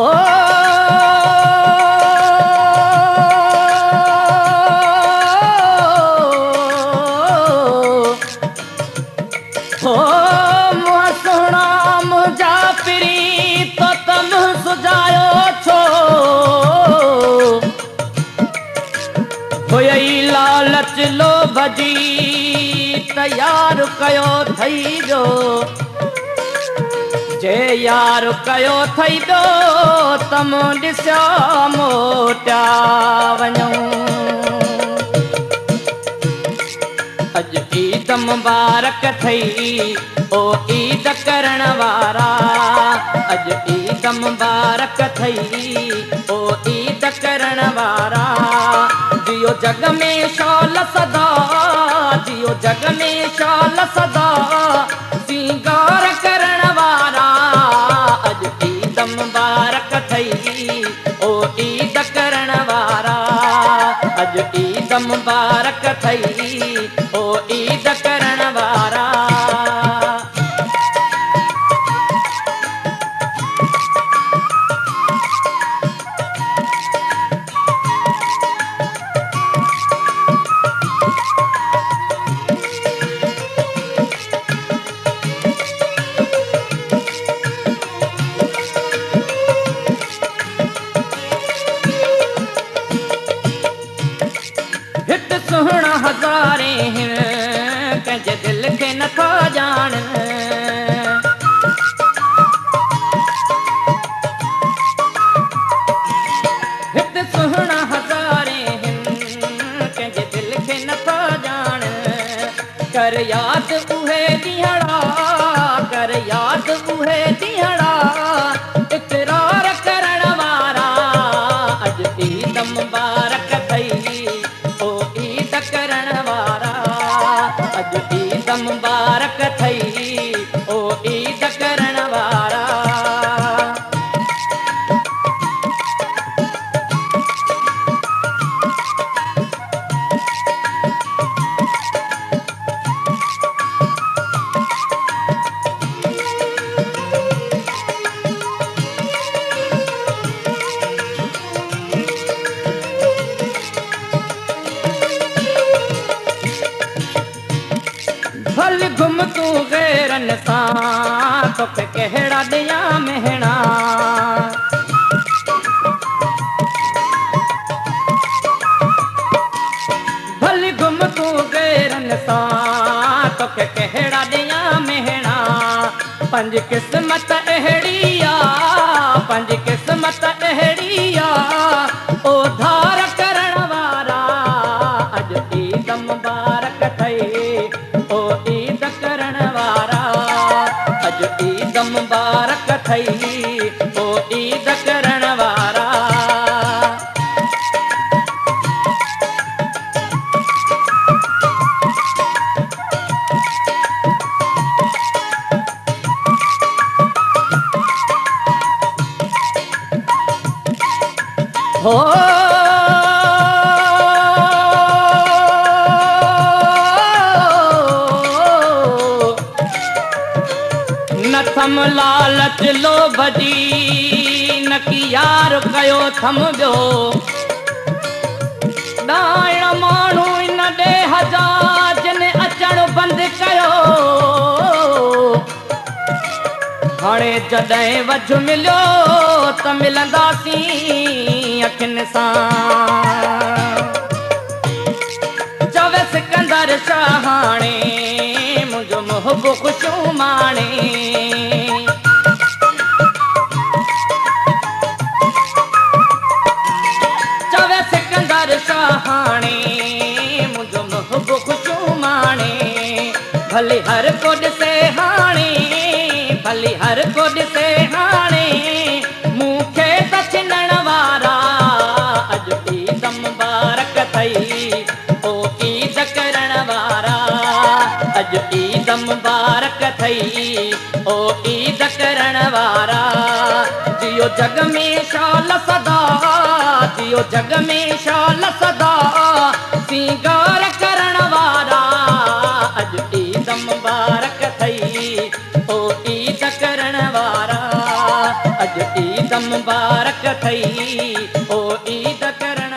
हो हो मुंहं सुहिणा मुंहिंजा परी तो तन सुजायो छो। हुयई लालच लोभ जी तयार कयो थई वियो। जे यार कयो थई वियो तम ॾिस्या मोटिया वञूं। अॼु ईद मुबारक थई ओ ईद करण वारा। अॼु ईद मुबारक थई ओ ईद करण वारा। जियो जग में शाल सदा, जियो जग में शाल सदा सिंगार करण वारा। अॼु ईद मुबारक थई ओ ईद करण वारा। अॼु ईद मुबारक थई ओ ईद करण वारा। सुहिणा हज़ारे कंहिंजे दिलि खे नथा ॼाण। हिते सुहिणा हज़ारे कंहिंजे दिलि खे नथा ॼाण। कर याद उहे ॾींहड़ा, कर याद उहे ॾींहड़ा इकरार करण वारा। अॼु ईद मुबारक थई ओ ईद करण वारा। अॼु ईद मुबारक थई ओ ईद करण वारा। भल घुम तूं ग़ैरनि सां तोखे कहिड़ा ॾियां महिणा। भल घुम तूं ग़ैरनि सां तोखे कहिड़ा ॾियां महिणा। पंज क़िस्मत अहिड़ी आहे, पंज क़िस्मत अहिड़ी आहे ओ धार करण वारा। अॼु ईद मुबारक थई ओ ईद करण वारा। अॼु ईद मुबारक थई ओ ईद करण वारा। हो नथम लालच लोभ जी न की यार कयो थम वियो। ॾाइण माण्हू इन ॾेह जा जिन अचणु बंदि कयो। हाणे जॾहिं वजु मिलियो त मिलंदासीं अखियुनि सां। चवे सिकंदर शाह हाणे मुंहिंजो मुहब ख़ुशियूं माणे। चवे सिकंदर शाह हाणे मुंहिंजो मुहब ख़ुशियूं माणे। भले हर को ॾिसे हाणे, भले हर को ॾिसे हाणे मूंखे त छिनण वारा। अॼु ईद मुबारक थई ओ ईद करण वारा। अॼु ईद मुबारक थई ओ ईद करण वारा। जियो जग में शाल सदा, जियो जग में शाल सदा सिंगार करण वारा। अॼु ईद मुबारक थई ओ ईद करण वारा। اڄ عيد مبارڪ ٿئي، او عيد ڪرڻ.